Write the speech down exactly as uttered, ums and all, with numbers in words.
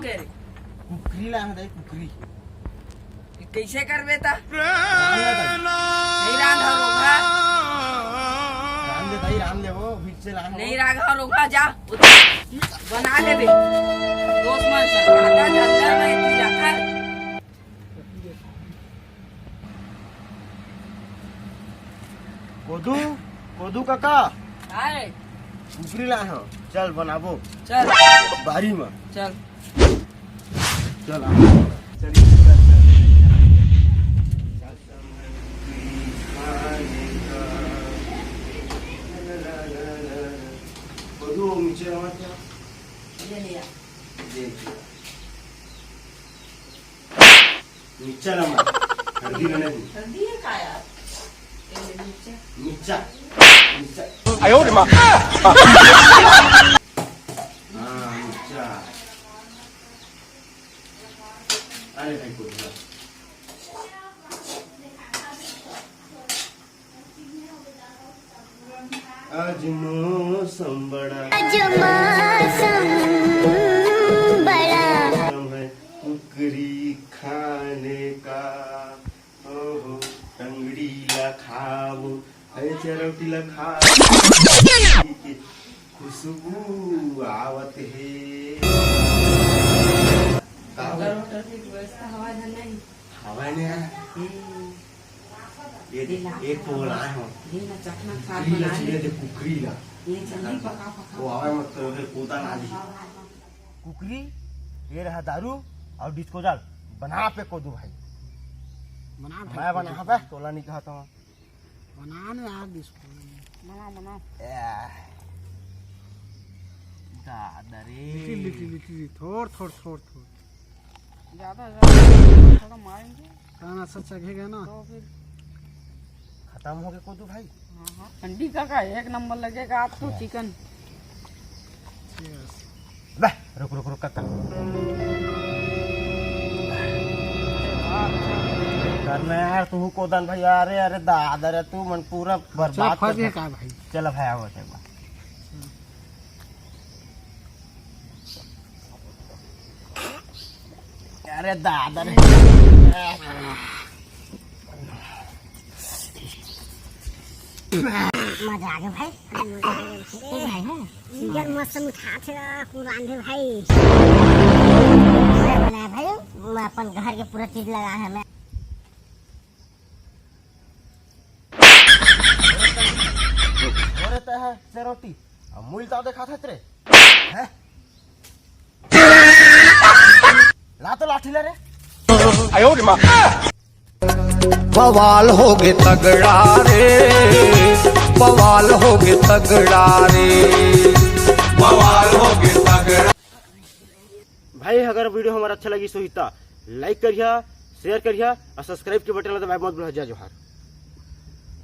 कुकरी ला हे दाई, कुकरी। ये कइसे करबे त? रांध ले दाई। नइ रांध हो रोगहा। रांध ले दाई, रांध ले वो, फिर से रांध ले। नइ रांध हो रोगहा, जा। बना लेबे। दोस्त मन से, आधा धंधा में इतनी रखा। कोदू, कोदू कका। काय? कुकरी लाए हंव, चल बनाबो। चल। बारी म। चल। चल, आ। चल, चल, चल। कोदू, नीचे आवा क्या? ये ले आ। ये ले आ। मिर्चा ला मार। हल्दी ला नहीं। हल्दी है का यार? ये ले मिर्चा। मिर्चा। मिर्चा। आयो रे माँ। हाँ, मिर्चा। अरे भाई, कोई ना। आज मौसम बड़ा आज मौसम बड़ा मौसम है कुकरी खाने का। ओहो, टंगड़ी ला खाबो, अरे चरौटी ला खाबो, खुशबू आवत हे। का हो? मोटर वोटर के व्यवस्था हवा झन नहीं? हवा नहीं है। हम्म। ये दे, ये ला। एक ठो बनाए हो। ये ना चखना खा कुकरी ला बनाए। चीरे दे, कुकरी ला। ये जल्दी पका, पका। वो आवे मत तो ओके कोदा ना दी। हाँ, हाँ, हाँ। कुकरी, ये रहा दारू और डिस्पोजल। बना पे कोदू भाई। बना भाई, मैं कोदू। बना बे, तोला नहीं कहता हूँ। बना ना यार डिस्पोजल। बना, बना। ए, दादा रे। लिटिल, लिटिल, लिटिल, थोड़, थोड़, थोड़, थोड़। ज्यादा, ज्यादा थोड़ा मारेंगे। कान ऐसा चघेगा ना। तो फिर खत्म हो गए कोदू भाई। हाँ, हाँ। ठंडी का, का एक नंबर लगेगा आपको। हाँ। चिकन। Cheers। बे, रुक, रुक, रुक, काका। करना यार, तू कोदन भाई, अरे, अरे, दादा रे, तू मन पूरा बर्बाद चल, फंस कर गए दे। का भाई? चल भाई, आओ, चल। अरे दादा रे। मजा आ गया भाई। ए भाई, है? सीजन मस्त मिठाथे, कुरान दे भाई। बोला भाई, मैं अपन घर के पूरा चीज लगा है मैं। अरे तय है से रोटी, अब मुइल ताव देखा था तेरे। हैं? ला तो लाठी ला रे। आयो रे माँ। बवाल होगे तगड़ा रे, बवाल होगे तगड़ा रे, बवाल होगे तगड़ा। भाई, अगर वीडियो हमारा अच्छा लगी सो हिता, लाइक करिया, शेयर करिया और सब्सक्राइब के बटन ला दबाए मत भूला। जय जोहार।